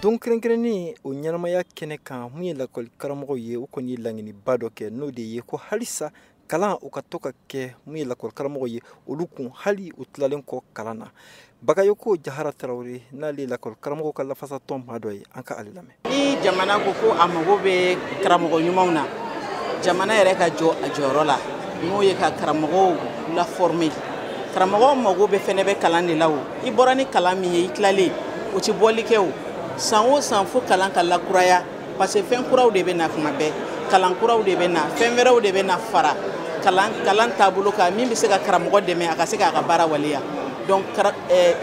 Don kɛrɛnkɛrɛnnen o ɲɛnamaya kɛnɛ kan, mun ye lakɔli karamɔgɔw ye, o kɔni ye laɲiniba dɔ kɛ, n'o de ye ko halisa kalan o ka to ka kɛ mun ye lakɔli karamɔgɔw ye olu kun, hali u tilalen kɔ kalan na. Bagayoko Jahara Tarawele, n'ale ye lakɔli karamɔgɔw ka lafasatɔn maa dɔ ye, an ka ale lamɛn. Ni jamana ko ko a mago bɛ karamɔgɔ ɲumanw na, jamana yɛrɛ ka jɔ a jɔyɔrɔ la, n'o ye ka karamɔgɔw la former. Karamɔgɔw mago bɛ fɛnɛ bɛ kalan de la. O i bɔra ni kalan min ye, i tilalen, o ti bɔli kɛ. O san o san, fo kalan ka lakuraya, parce que fɛn kuraw de bɛ na kuma bɛɛ, kalan kuraw de bɛ na, fɛn wɛrɛw de bɛ na fara kalan taabolo kan min bɛ se ka karamɔgɔ dɛmɛ a ka se k'a ka baara waleya. Donc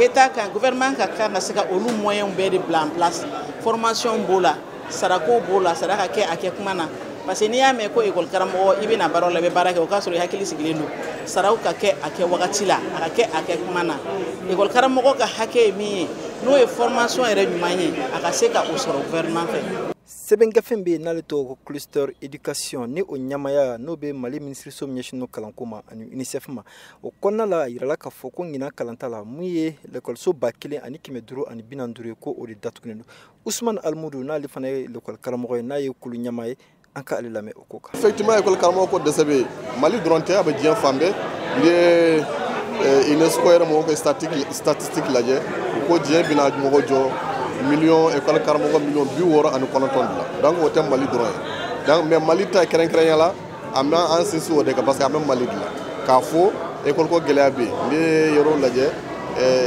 état kan, gouvernement ka kan ka se ka olu moyens bɛɛ de bila en place. Formation b'o la, sarako b'o la, sara ka kɛ a kɛ kuma na, parce que n'i y'a mɛn ko école karamɔgɔ, i bɛna baara la, i bɛ baara kɛ, o k'a sɔrɔ i hakili sigilen don. Saraw ka kɛ a kɛ wagati la, a ka kɛ a kɛ kuma na. École karamɔgɔ ka hakɛ ye min ye, n'o ye formation yɛrɛ ɲuman ye, a ka se ka o sɔrɔ gouvernement fɛ. Sɛbɛn gafe bɛ yen, n'ale tɔgɔ ko cluster éducation, ni o ɲamaya n'o bɛ Mali minisiriso min ɲɛsinnen don kalanko ma ani UNICEF ma. O kɔnɔna la, a yirala k'a fɔ ko ɲinan kalanta la, mun ye lakɔliso 1545 ye, ko o de datugulen don. Usumani Alimudu, n'ale fana ye lakɔli karamɔgɔ ye, n'a ye kulu ɲɛmaa ye, an ka ale lamɛn o ko kan. Effectivement, école karamɔgɔ ko dɛsɛ bɛ yen. Mali dɔrɔn tɛ, a bɛ diɲɛ fan bɛɛ. N'i ye UNESCO yɛrɛ mɔgɔw ka statistique lajɛ, u ko diɲɛ bɛna mɔgɔ jɔ miliyɔn, école karamɔgɔ miliyɔn 69 de la. Donc o tɛ Mali dɔrɔn ye. Donc mais Mali ta kɛrɛnkɛrɛnya la, an bɛ an sinsin o de kan, parce que an bɛ Mali de la. K'a fɔ école ko gɛlɛya bɛ yen, n'i ye yɔrɔw lajɛ,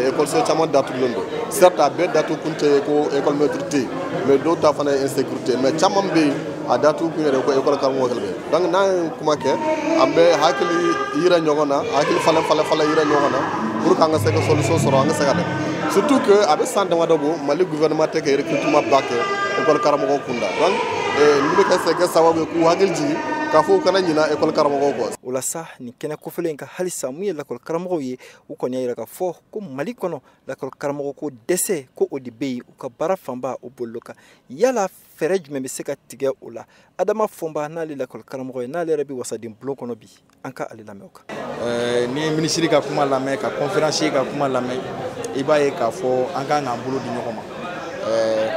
école caman datugulen don. Certes, a bɛɛ datugu kun tɛ ko école maître tɛ yen, mais dɔw ta fana ye insécurité, mais caman bɛ yen, a datugu kun yɛrɛ ko école karamɔgɔ kɛlɛ bɛ. Donc n'an ye kuma kɛ, an bɛ hakili yira ɲɔgɔn na, hakili falen falen falen yira ɲɔgɔn na, pour que an ka se ka solution sɔrɔ, an ka se ka dɛmɛ. Surtout que a bɛ san damadɔ bɔ, Mali gouvernement tɛ ka recrutement ba kɛ école karamɔgɔ kunda. Donc nin bɛ ka se kɛ sababu ye k'u hakili jigin k'a fɔ u kana ɲina école karamɔgɔw kɔ. O la sa, nin kɛnɛ kofɔlen in ka halisa, mun ye lakɔli karamɔgɔw ye, u kɔni y'a yira k'a fɔ ko Mali kɔnɔ, lakɔli karamɔgɔ ko dɛsɛ ko o de bɛ yen, u ka baara fanba o bolila kan. Yala fɛɛrɛ jumɛn bɛ se ka tigɛ o la? Adama Fɔnba, n'ale lakɔli karamɔgɔ ye, n'ale yɛrɛ bɛ wasaden bulon kɔnɔ bi, an ka ale lamɛn o kan. N'i ye minisiri ka kuma lamɛn, ka conférencier ka kuma lamɛn, i b'a ye k'a fɔ an kan k'an bolo di ɲɔgɔn ma,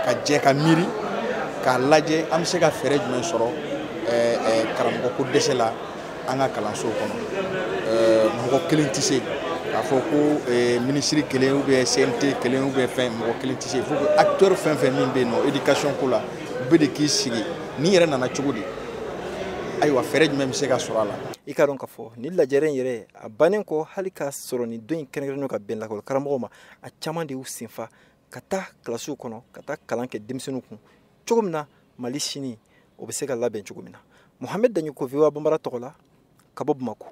ka jɛ ka miiri k'a lajɛ an bɛ se ka fɛɛrɛ jumɛn sɔrɔ karamɔgɔ ko dɛsɛ la an ka kalansow kɔnɔ. Mɔgɔ kelen tɛ se k'a fɔ ko minisiri kelen ou bien CNT kelen ou bien fɛn, mɔgɔ kelen tɛ se. Il faut que acteur fɛn fɛn min bɛ yen nɔ éducation ko la, bɛɛ de k'i sigi nin yɛrɛ nana cogo di, ayiwa, fɛɛrɛ jumɛn bɛ se ka sɔrɔ a la. I ka dɔn k'a fɔ ni lajɛrɛ in yɛrɛ a bannen kɔ, hali k'a sɔrɔ nin don in kɛrɛnkɛrɛnnen ka bɛn lakɔli karamɔgɔw ma, a caman de y'u senfa ka taa kilasiw kɔnɔ, ka taa kalan kɛ denmisɛnninw kun cogo min na, Mali sini o bɛ se ka labɛn cogo min na. Mohamed Daɲoko, VOA Banbara tɔgɔ la, ka bɔ Bamakɔ.